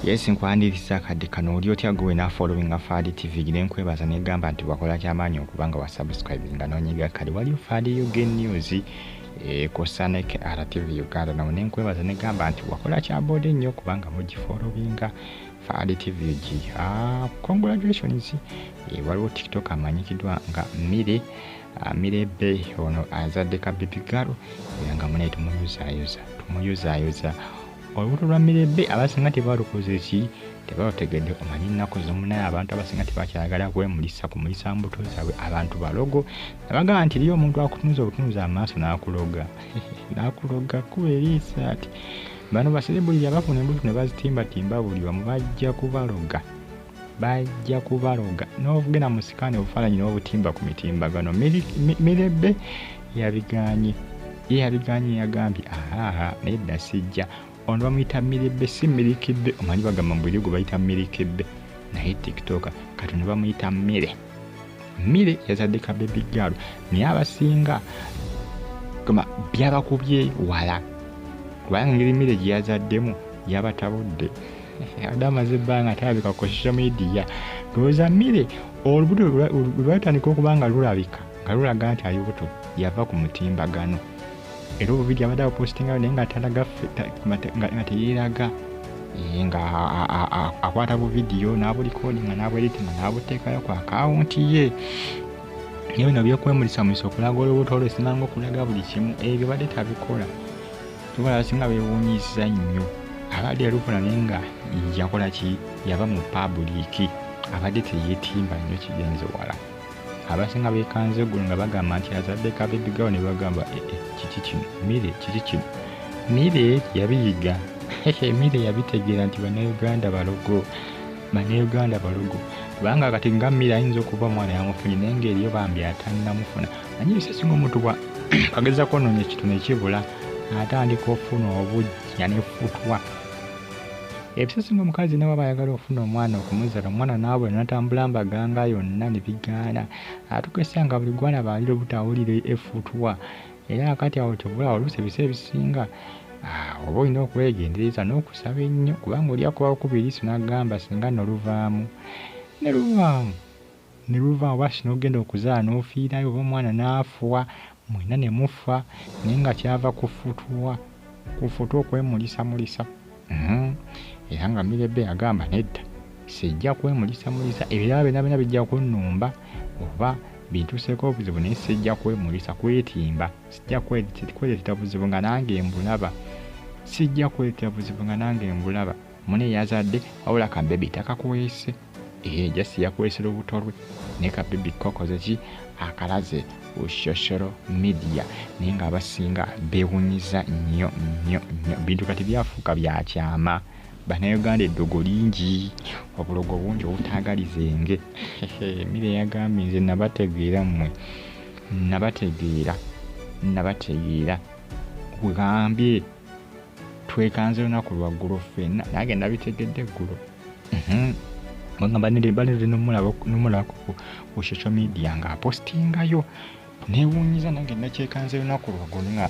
Yes, nkwaniriza akadde kano. Oli otya gwe wena following Fadi TV? Gine nkwebaza negamba nti wakola kyamaanyi okuba nga wasubscribinga n'onyiga kale. Waliyo Fadi UG News kwossa ne KRTV Uganda, nawo nenkwebaza negamba nti wakola kyabode nnyo okubanga mugifollowinga Fadi TV UG. Congratulations. Waliwo TikTok amanyikiddwa nga Mire Mirebe, ono azadde ka baby girl, era nga munaye tumuyuzayuza tumuyuzayuza. Olubuto lwa Mirebe abasinga tebalukoze ki, tebalutegedde. Omanyi ennaku zomunaye abantu abasinga tebakyayagala kwemulisa kumulisa mbuto zaabwe, abantu balogo. Nabagamba nti eriyo omuntu akutunuza obutunuza amaaso n'akuloga n'akuloga kuba eriisa ati bano baserebuliri abafuna embuto ne bazitimbatimba buli wamu, bajja kubaloga, bajja kubaloga. N'ogenda mu sikaani obufaananyi n'obutimba ku mitimbagano. Mirebe yabiganye, ye yabiganye, yagambye ahaaha nedda sijja. Ono bamuyita Mirebe, si Mirikibbe. Omanyi bagamba mu buli gwe bayita Mirikibbe, naye TikTok kati ono bamuyita Mire. Mire yazadde ka baby girl, naye abasinga gamba byabakubye wala, kubanga engeri Mire gye yazaddemu yabatabudde. Abadde amaze ebbanga talabika ku social media. Ndowooza Mire olubuto lwe lwatandika okuba nga lulabika nga lulaga nti ali lubuto, yava ku mutimbagano, era obuvidiyo abadde abupositingayo naye nga talaga nga teyeeraga, nga akwata buvidiyo n'abulikodinga n'abweditinga n'abuteekayo ku akawunti ye. Naye bino byokwemulisamulisa okulaga olubuto olwo simanga okulaga buli kimu, ebyo badde tabikola. Tubala abasinga beewuunyizza nnyo, abadde yalufuna naye nga yakola ki, yava mu pabuliiki, abadde teyeetimba nnyo kigenze wala. Abasinga beekanze eggulo nga bagamba nti azadde ka baby girl, ne bagamba kiki kino Mire, kiki kino Mire. Yabiyiga, Mire yabitegeera nti Bannayuganda balogo, Bannayuganda balogo, kubanga kati nga Mire ayinza okuba omwana yamufunye naye ng'eriyo bambi atannamufuna. Manyi ebiseera omuntu bwa agezaako onoonya ekintu nekibula, atandika ofuna obujja nefutwa. Ebiseera omukazi nawe aba ayagala ofuna omwana okumuzala, omwana naabula natambula mbaganga yonna ne bigaana, atuuka nga buli gwalaba ali lubuto awulira effutwa. Era kati awo kyova oluusi ebiseera ebisinga oba olina okwegendereza n'okusaba ennyo, kubanga oli akuba bukubi eriiso n'agamba singa noluvaamu ne luvaamu ne luvaamu, oba sinogenda okuzaala n'ofiirayo, oba omwana n'afa mwenna ne mufa, naye nga kyava kufutwa kufutwa okwemulisamulisa. Era nga Mirebe agamba nedda, sijja kwemulisamulisa, ebirala byonna byonna bijja kunnumba oba bintuuseeko obuzibu, naye sijja kwemulisa kwetimba, sijja kwereetera buzibu nga nange mbulaba, sijja kwereetera buzibu nga nange mbulaba. Mune yazadde wabula ka baby takakwese, just yakwese lubuto lwe, naye ka baby kokoze ki, akalaze ku social media, naye nga abasinga beewunyiza nnyo nnyo nnyo. Bintu kati byafuuka bya kyama. Bannayuganda eddogo lingi, obulogo bungi obutaagaliza enge. Mire yagambye nze nabategeera mmwe, nabategeera, nabategeera. Kugambye twekanze lunaku lwaggulo ffenna, nange nabitegedde eggulo. Bagamba banire nomulaba ku social media ng'apostingayo, neewuunyiza nange nakyekanze lunaku lwaggulo nga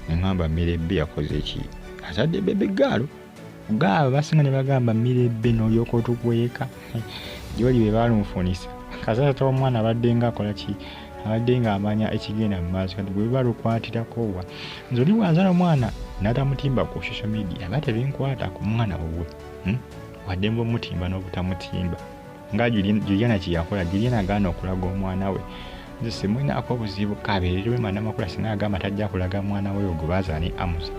neŋŋamba Mirebe yakoze ki, azadde baby girl. Gaabo basinga ne bagamba Mirebe n'olyoka otukweka gy'oli be baalunfunisa. Kasata omwana abadde nga akola ki, abadde ng'amanya ekigenda mu maaso, kati gwe balukwatirako wa? Nze oli bw'azaala omwana n'atamutimba ku social media aba tebinkwata ku mwana wuwe, wadde mba omutimba n'obutamutimba nga Juliana kye yakola. Juliana agaana okulaga omwana we, nze simulinaako obuzibu, kabeererwe Namakula singa agamba tajja kulaga mwana we ogwo bazaala ne Amusa,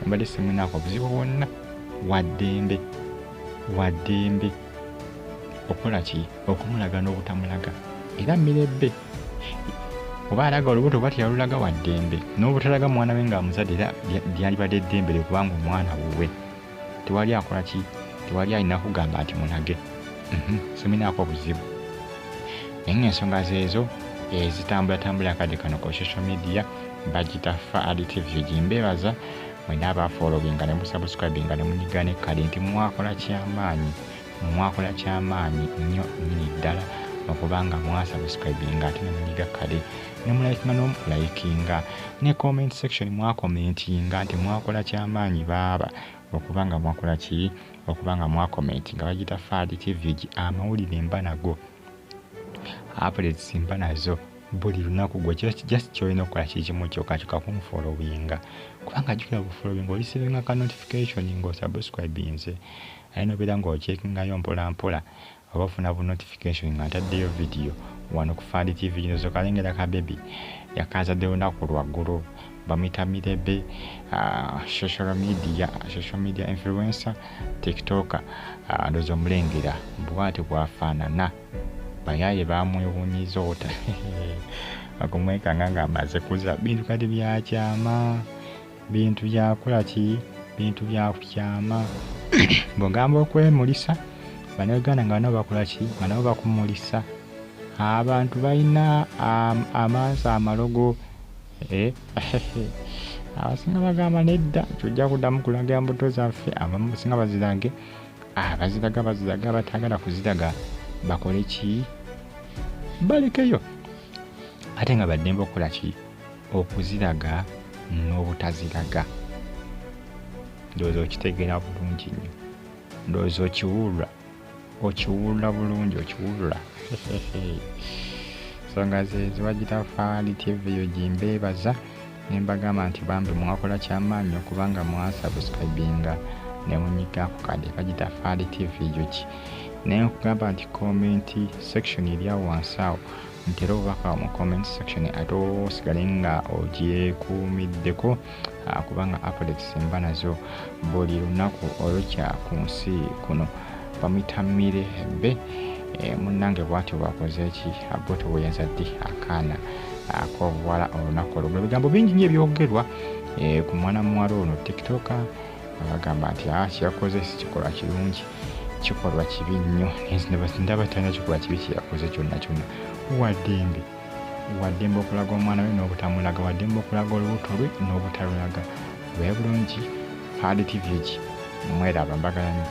mbadde simulinaako obuzibu bwonna. Waddembe, waddembe okukola ki, okumulaga n'obutamulaga. Era Mirebe oba alaga olubuto oba teyalulaga, waddembe n'obutalaga mwana we ng'amuzadde, era lyalibadde eddembe lye kubanga omwana wuwe. Tewali akola ki, tewali alina kugamba nti mulage. Siminaako obuzibu, naye ng'ensonga zeezo ezitambulatambula akadde kano ku social media. Bagita Faadi TV, gimbeebaza mwena abafollowinga ne musubscribinga ne munyiga ne kale nti mwakola kyamaanyi, mwakola kyamaanyi nnyo nnyini ddala okubanga mwasubscribinga ate ne munyiga kale ne mulikinga n'omulikinga ne comment section mwakomentinga nti mwakola kyamaanyi baaba. Okuba nga mwakola ki? Okuba nga mwakomenti nga bagita Fadi TV. Amawulire mba nago, updates mba nazo buli lunaku. Gwe just kyolina okukola kiri kimu kyokka kyokka, kunfollowinga, kubanga jjukira bufollowinga oreceivinga ka notification ng'osubscribinze, aye nobeera ng'ocheckingayo mpola mpola oba ofuna bu notification nga ntaddeyo video wano ku Fadi TV. Gino zokalengera ka baby yakazadde lunaku lwaggulo, bamuyita Mirebe, social media influencer, TikToker. Ndowooza omulengera bwati bwafaanana. Bayaye bamwewunyiza ota okumwekanga ng'amaze kuza. Bintu kati byakyama, bintu byakola ki, bintu byakukyama. Bw'ogamba okwemulisa Bannayuganda nga nabo bakola ki, nga nabo bakumulisa. Abantu balina amaaso amalogo. Abasinga bagamba nedda, tujja kuddamu kulaga mbuto zaffe. Abasinga bazirage, abaziraga baziraga, abatagala kuziraga bakole ki? Balekeyo. Ate nga baddembe okukola ki? Okuziraga n'obutaziraga. Ndowooza okitegeera bulungi nnyo, ndowooza okiwulira, okiwulira bulungi, okiwulira. Nsonga zezo. Bagita Faali TV yo gimbeebaza ne mbagamba nti bambi mwakola kyamaanyi okubanga mwasubscribinga ne munyiga ku kade bagita Faali TV yogi. Naye nkugamba nti comment section eri awo wansi awo, ntera obubaka mu comment section, ate osigale nga ogyekuumiddeko, kubanga updates mba nazo buli lunaku olukya ku nsi kuno. Bamuyita Mirebe. Munnange bwatyo bwakoze ki, bwatyo bwe yazadde akaana ak'obuwala olunaku olwo. Ebigambo bingi nnyo ebyogerwa ku mwana muwala ono TikToker. Bagamba nti kyeyakoze si kikolwa kirungi, kikolwa kibi nnyo. Ndaba talina kikolwa kibi kyeyakoze kyonna kyonna. Waddembe, waddembe okulaga omwana we n'obutamulaga, waddembe okulaga olubuto lwe n'obutalulaga. Lwe bulungi. Hard TV ki, mweraba, mbagala nnyo.